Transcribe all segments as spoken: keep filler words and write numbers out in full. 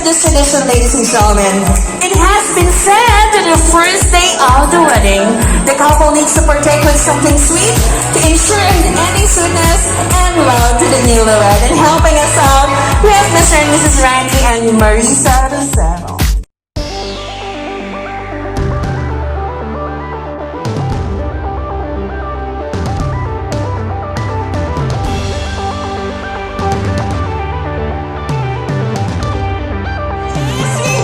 This tradition, ladies and gentlemen, it has been said that the first day of the wedding, the couple needs to partake with something sweet to ensure an ending sweetness and love to the newlywed. And helping us out, we have Mister and Missus Randy and Marisa Rosero.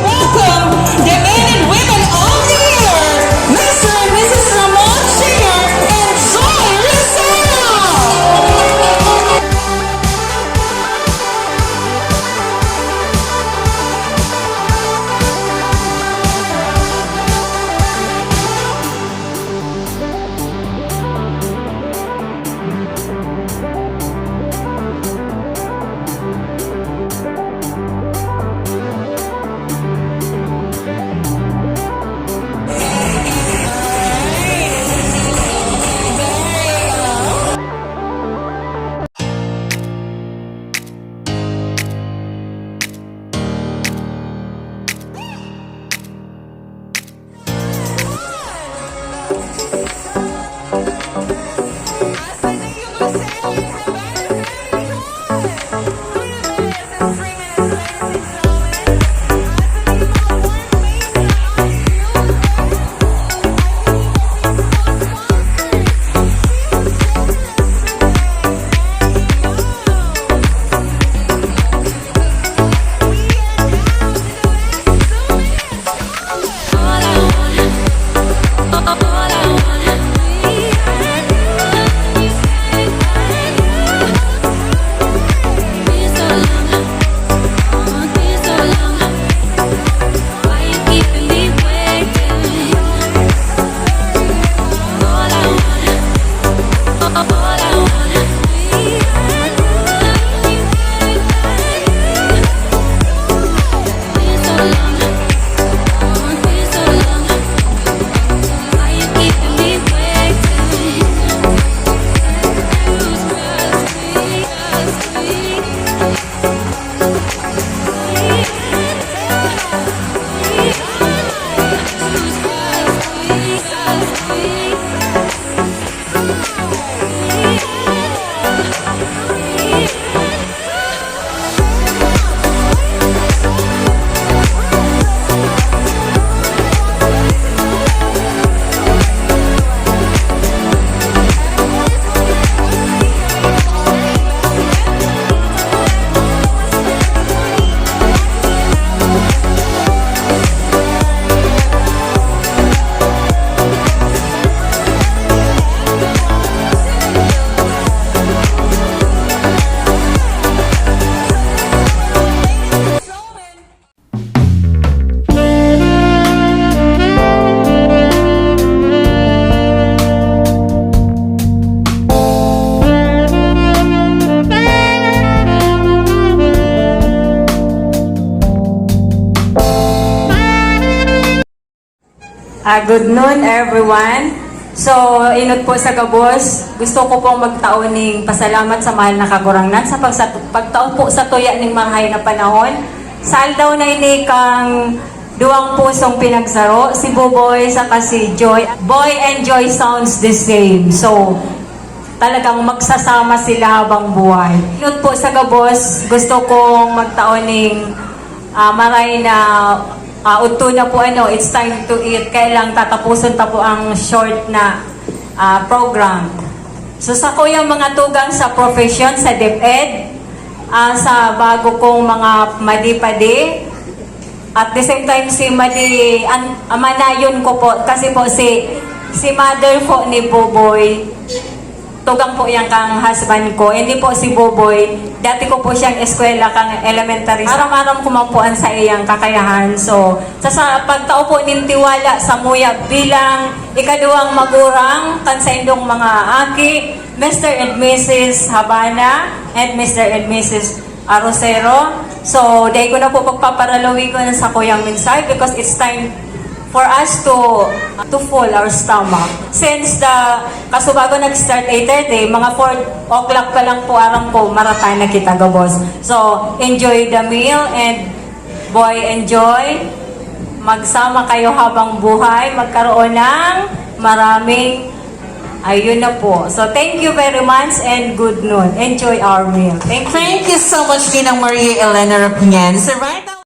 Welcome the men and women of the year, Mister and Missus Ramon Junior and Joy Rosero. Ah, good noon, everyone. So, inot po sa gabos, gusto ko pong magtao ning pasalamat sa mahal na Kagurangnan sa pagsa-, pagtao po sa tuya ning marahay na panahon. Sa aldaw na ini, kan duwang pusong pinagsaro, si Buboy saka si Joy. Boy and Joy sounds the same. So, talagang magsasama sila habang buhay. Inot po sa gabos, gusto kong magtao ning, ah, maray na, ah, udto na po, ano, it's time to eat. Kaya lang tatapuson ta po ang short na, ah, program. So, sa kuyang mga tugang sa profesyon, sa DepEd, ah, sa bago kong mga madi-padi, at the same time, si madi-, an-, amanayon ko po, kasi po si, si mother po ni Buboy, tugang po yan kang husband ko. Hindi po si Buboy, dati ko po siyang eskwela kang elementary. Aram-aram ko man po ang sa iyang kakayahan. So, sa, sa pagtao po nin tiwala sa muya bilang ikaduwang magurang kan saindong mga aki, Mister and Missus Habana and Mister and Missus Arrocero. So, dai ko na po pagpaparaluwigon sa kuyang mensahe because it's time for us to, to full our stomach. Since the kasubago nag-start eight thirty, mga four o'clock pa lang po, aram ko, marata na kita gabos. So, enjoy the meal and Boy and Joy, magsama kayo habang buhay, magkaroon ng maraming, ayun na po. So, thank you very much and good noon. Enjoy our meal. Thank you. Thank you so much, Ninang Maria Elena Rapiñan. So right now,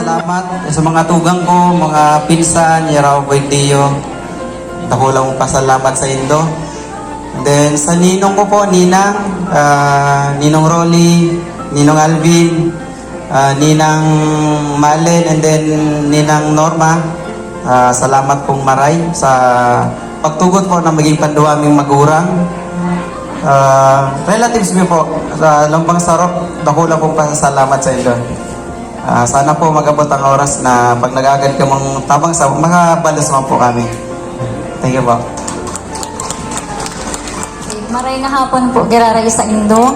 Salamat sa mga tugang ko, mga pinsan, Yaraw Buendio. Dakulang pasalamat sa indo. And then, sa ninong ko po, Ninang, ah, Ninong Rolly, Ninong Alvin, ah, Ninang Malen, and then Ninang Norma. Ah, salamat pong maray sa pagtugot po na maging panduwa ming magurang. Ah, relatives mi po, sa Lambang Sarok, dakula pong pasasalamat sa inyo. Ah, sana po mag-abot ang oras na pag nag-agad kamong tabang sa, makabalos man po kami. Thank you po. Maray na hapon po, giraray sa indo.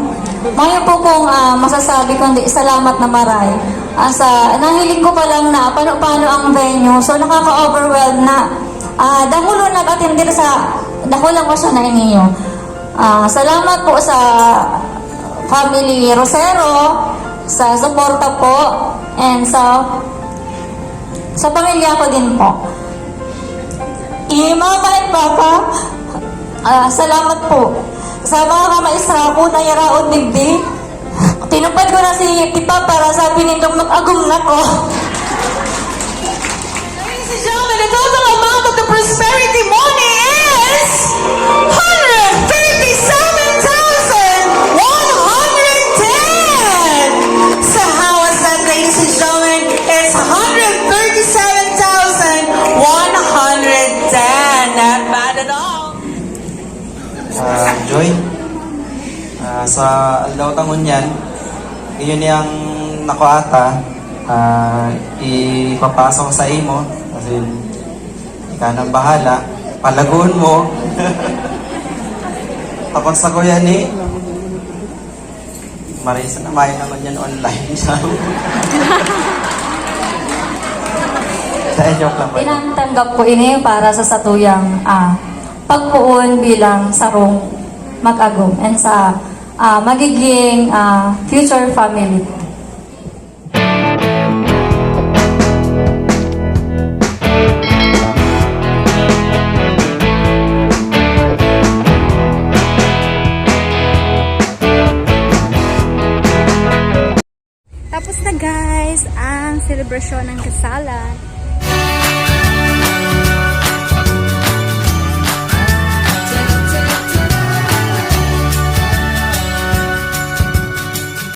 Mayo po kung ah, masasabi kundi salamat na maray. Ah, sa nahiling ko pa lang na paano-paano ang venue, so nakaka-overwhelm na. Ah, dakulo nag-atender sa dakulang okasyon na iniyo. Ah, salamat po sa family Rosero, sa suporta po, and sa sa pamilya ko din po. Eh, Mama and Papa, ah, salamat po sa mga kamaestra ko na yaraon digdi. Tinupad ko na si Tipa para sa pinindong mag-agom na ko. Ladies and gentlemen, the total amount of the prosperity money is one hundred thirty-seven thousand one hundred ten! So how was that, ladies and gentlemen? It's one hundred thirty-seven thousand one hundred ten. Not bad at all. Ah, Joy, ah, sa aldaw ta ngunyan, iyo niyang nakuha ta, ah, ipapasa ko sa imo, kasi ikaw nang bahala, palagoon mo. Tapos sa kuya ni, Marisa na, mayo naman yan online. Dahil joke lang po. Pinangtanggap ko ini para sa satuyang ah, pagpoon bilang sarong mag-agom and sa ah, magiging ah, future family. Tapos na, guys, ang selebrasyon ng kasalan.